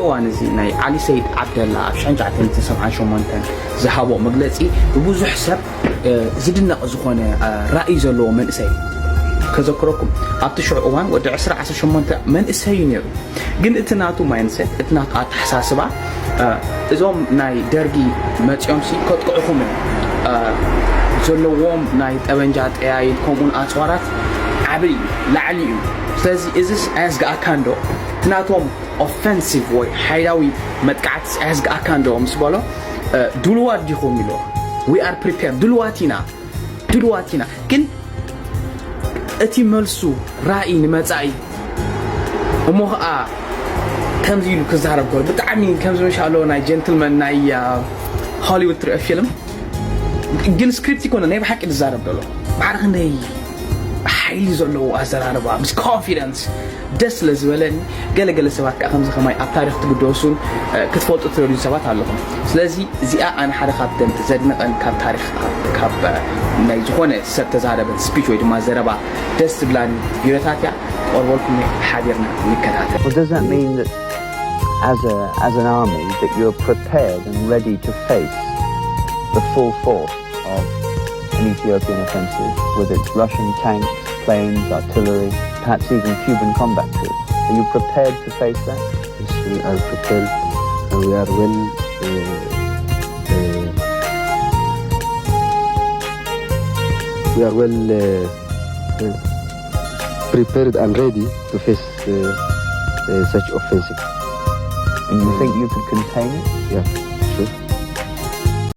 እዋን እዚ ናይ ዓሊ ሰይድ ዓብደላ ኣብ ሽሕን ትሽዓተ ሚእትን ሰብዓን ሸሞንተን ዝሃቦ መግለጺ ብብዙሕ ሰብ ዝድነቕ ዝኾነ ራእይ ዘለዎ መንእሰይ ከዘክረኩም። ኣብቲ ሽዑ እዋን ወዲ ዕስራ ዓሰርተ ሸሞንተ መንእሰይ እዩ ነይሩ። ግን እቲ ናቱ ማይንሰት፣ እቲ ናቱ ኣተሓሳስባ፣ እዞም ናይ ደርጊ መጺኦም ሲ ከጥቅዑኹም እዮም፣ ዘለዎም ናይ ጠበንጃ ጠያይት ከምኡን ኣፅዋራት ዓብይ እዩ፣ ላዕሊ እዩ። ስለዚ እዚስ ኣየስግኣካን ዶ? እቲ ናቶም ኦፈንሲቭ ወይ ሓይላዊ መጥቃዕትስ ኣየስግኣካን ዶ ምስ በሎ፣ ድልዋት ዲኹም ኢሎ። We are prepared፣ ድልዋት ኢና፣ ድልዋት ኢና። ግን እቲ መልሱ ራእይ ንመጻኢ እሞ ኸዓ ከምዚ ኢሉ ክዛረብ ከሎ ብጣዕሚ ከምዚ መሻሎ ናይ ጀንትልመን ናይ ሆሊውድ ትሪኦ ፊልም። ግን ስክሪፕት ይኮነ ናይ ብሓቂ ዝዛረብ ዘሎ ማዕረ ክንደይ ሓይሊ ዘለዎ ኣዘራርባ ምስ ኮንፊደንስ ደስ ስለ ዝበለኒ፣ ገለገለ ሰባት ከዓ ከምዚ ከማይ ኣብ ታሪክ ትግደሱን ክትፈልጡ ትደልዩ ሰባት ኣለኹም። ስለዚ እዚኣ ኣነ ሓደ ካብተን ዘድንቐን ካብ ታሪክ ካብ ናይ ዝኾነ ሰብ ተዛረበን ስፒች ወይ ድማ ዘረባ ደስ ትብላኒ ቪዲዮታት እያ። ክቐርበልኩም ሓቢርና ንከታተል። Well, does that mean that as a as an army that you're prepared and ready to face the full force of an Ethiopian offensive with its Russian tanks, planes, artillery, perhaps even Cuban combat troops? Are you prepared to face that? Yes, we are prepared and we are well. Uh, uh, we are well uh, uh, prepared and ready to face uh, uh, such offensive. And you think you could contain it? Yeah.